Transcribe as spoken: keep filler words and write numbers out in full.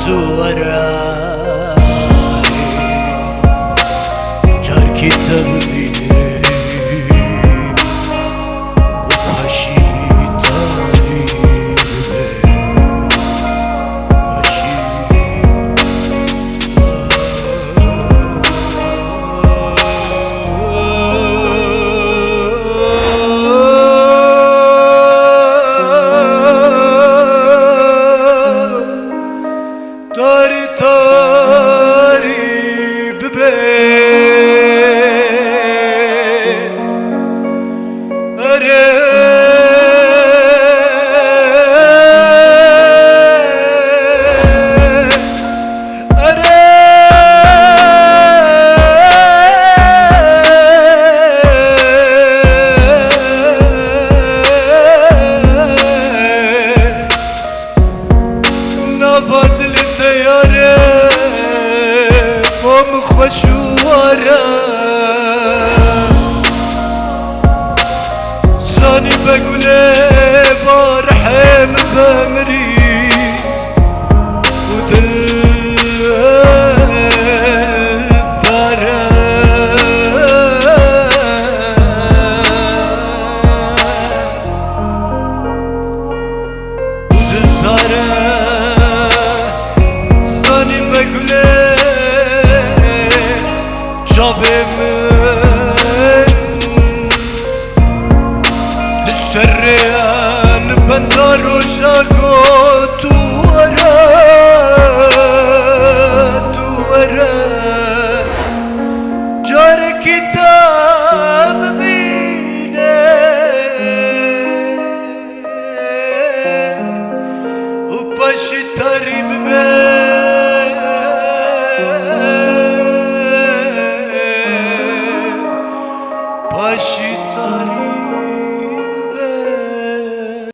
Zuwara carkî te bibînim û paşî tarî bibe. Paşî. Tarî tarî bibe. Erê, erê. Nava dilê te yare, bo min xweş û war e. Zanî be gulê ba rihê min be mirî û dildar e. Dildar e, zanî be gulê çavê min. Li ser rêya, li benda roja ku tu were.